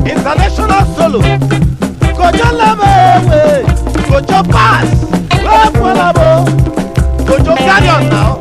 International solo. Kojo lebe we, Kojo pass, we follow. Kojo carry on now.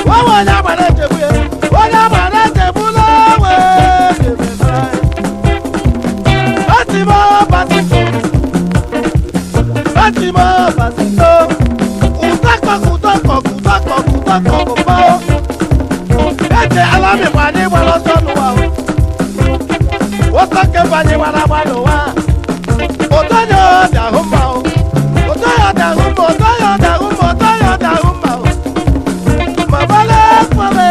Onye agbara echegbu ya, onye agbara echegbu n'onwe Fatima, Fatima, Fatima, Fatima. Ụtakọ, ụtakọ, ụtakọ, ụtakọ, ụkọ. Eche alamịgba anyị gbara ọsọ n'ụwa. Ọsọ kemgbe anyị gbara agba n'ụwa. Ụtọ ya ọ dị ahụ mma o. Ụtọ ya ọ dị ahụ mma, ụtọ ya ọ dị ahụ mma, ụtọ ya ọ dị ahụ mma o. Mabale kwale,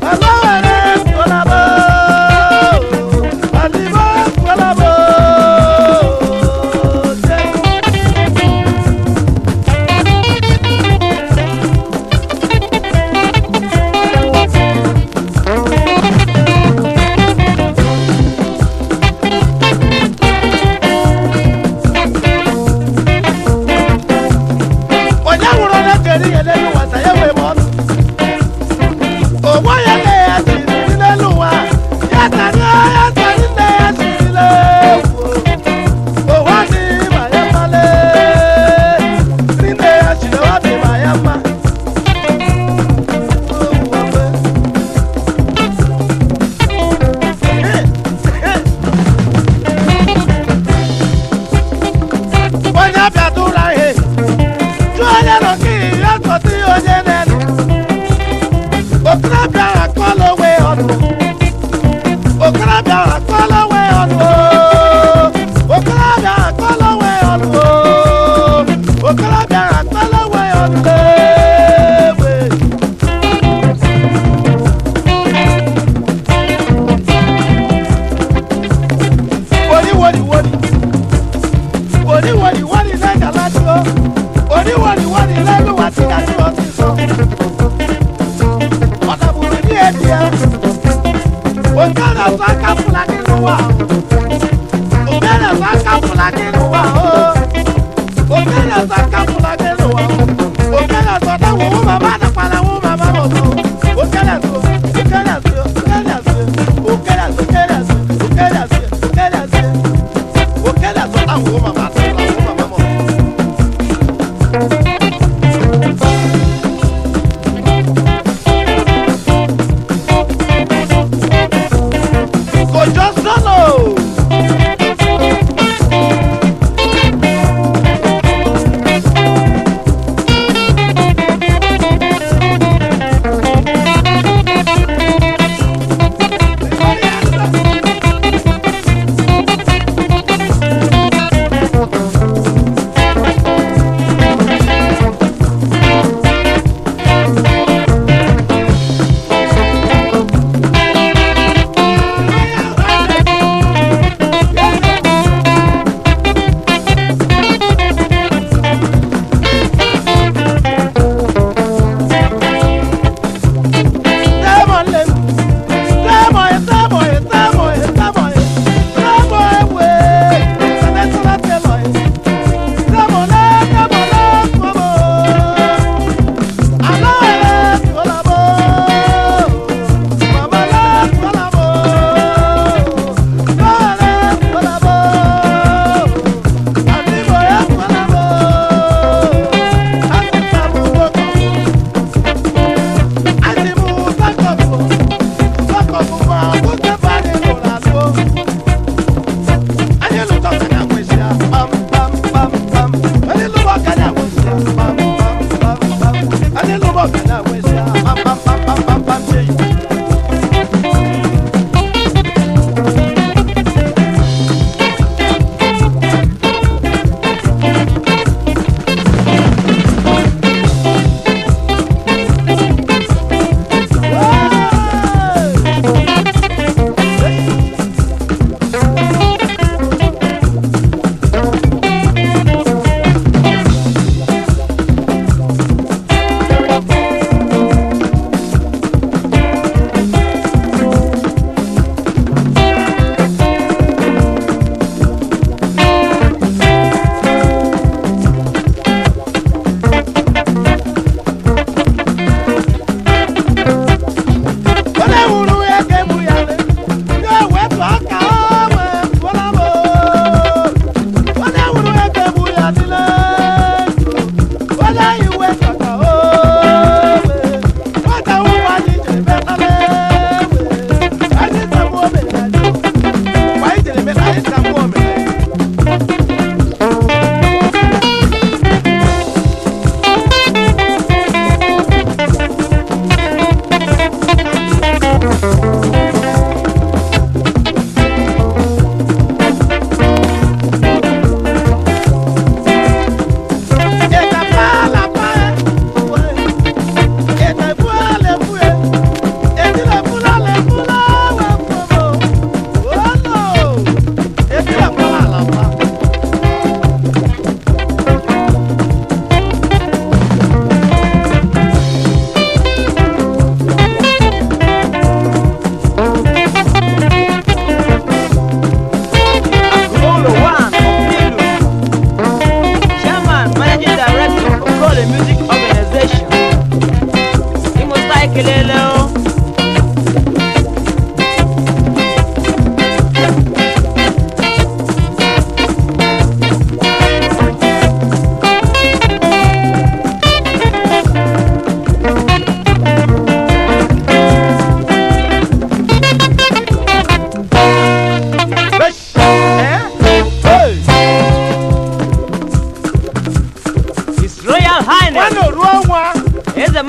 alawere kwalabo, alibo kwalabo. Onye nwụrụ na kere ihe n'elu ụwa sa ya wee ma ọnụ. Onwe ya na ya siri n'elu ụwa, ya tari ya tari nne ya siri n'egwu. Ụwa dị ma ya mma lee, nne ya siri ụwa dị ma ya mma. Ụwa kwe. Onye abịa tụrụ ihe, jụọ onye nọ ka ya tọtụ ya onye na-enu. Okorobịa akọla onwe ya ọnụ. Okorobịa akọla onwe ya ọnụ. Okorobịa akọla onwe ya ọnụ. Okorobịa akọla onwe ya ọnụ. Egbe. Wori wori wori. Wori wori wori lẹ́jà láti ó. Wori wori wori lẹ́nu wá sí àti ọtí sọ. Ọ̀dàbùrù ní èdè ẹ̀. Òkèlè sọ aka Fúlàní n'ụwa. Òkèlè sọ aka Fúlàní n'ụwa o. Òkèlè sọ aka Fúlàní n'ụwa o. Òkèlè sọ dáwọ̀ wú màmá dàkpàlà wú màmá mọ̀tò. Òkèlè sọ, òkèlè sọ, òkèlè sọ, òkèlè sọ, òkèlè sọ, òkèlè sọ, òkèlè sọ. Òkèlè sọ dáwọ̀ wú màmá dàkpàlà wú màmá mọ̀tò. Kojo Solo.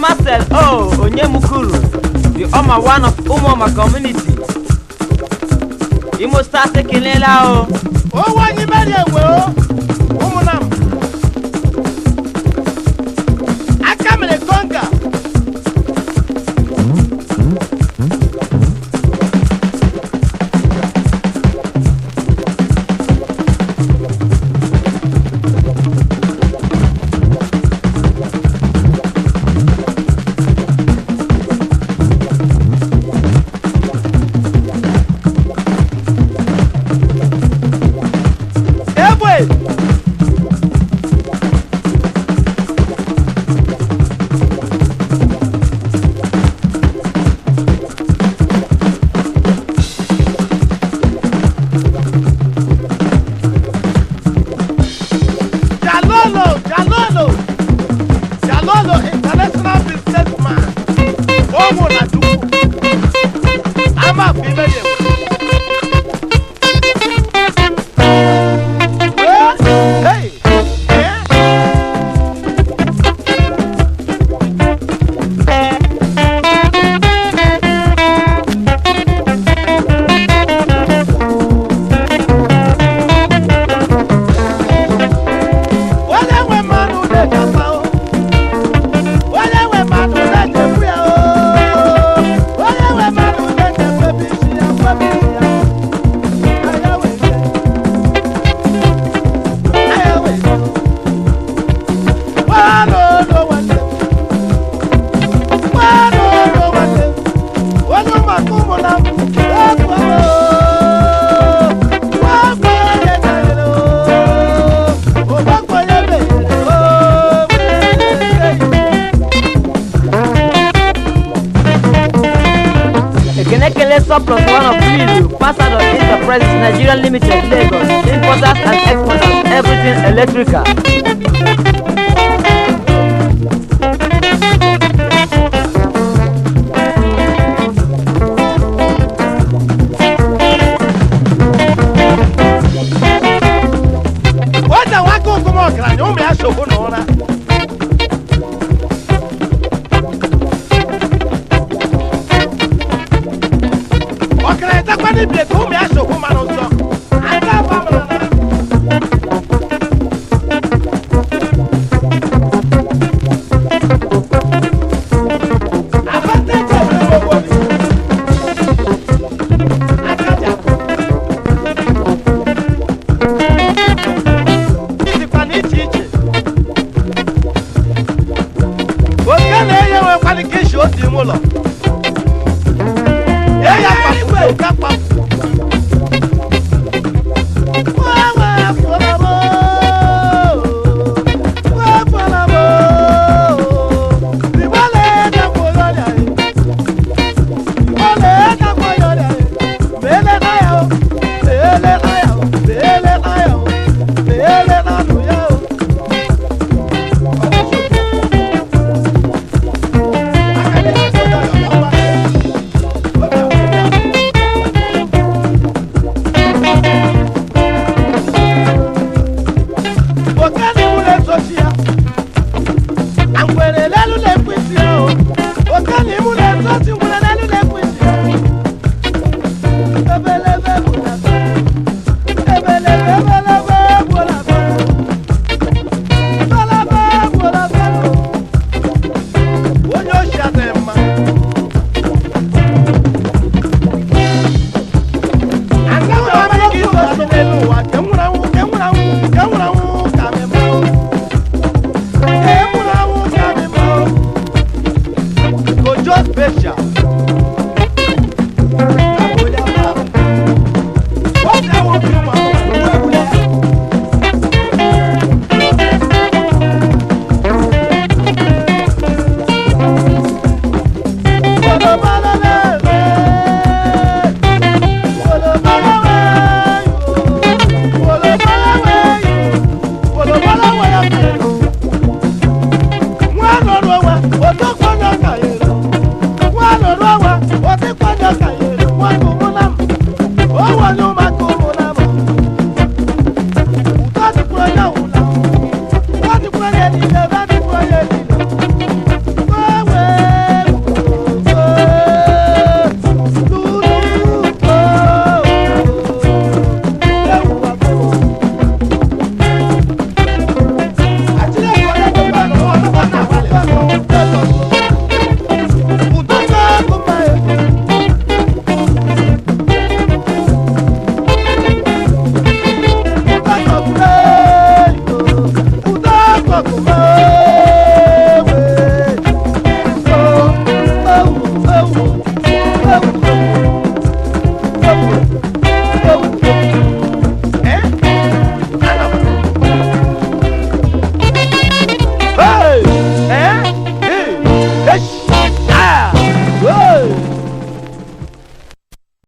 Marcel O. Onyemukuru, the Oma one of Umuoma community. Imo Stars ekelela o. Owó anyị meri enwe o, ụmụnna m. Aka mere konga. Egbe! Jalolo, Jalolo, Jalolo international businessman. Owo na Dukwu. Ama fi meri enwe. Hey! Eh? Onye nwe mmanụ na-ejefa o. Onye nwe mmanụ na-echekwu ya o. Onye nwe mmanụ na-echekwu ebe isi ya, ebe isi ya. Aya wee jee. Aya wee jee. Nwanụ nwanne m. Nwanụ nwanne m. Onye ụmụaka ụmụ na m. Ekwe o. Nwakwe onye na-ere o. Ụgbakọ onye meghere o. Ekene kele surplus one of Lilu, Pasado Enterprises Nigeria Limited, Lagos, importers and exporters, everything electrical. Nwata nwoke ụkụm ọgaranya ụmụ ya sogbu n'ụra. Ọgaranya takwa n'ibie ka ụmụ ya sogbu mara nsọ. Aka abụọ mara na. Abata eke ebere m ogbo mi. Aka ji akụ. Dịkwa n'iche iche. Oke na-enye nwekwana ike isi otu ime ụlọ. Nye ya kpapụ, oke kpapụ. Onye oshi adịghị mma.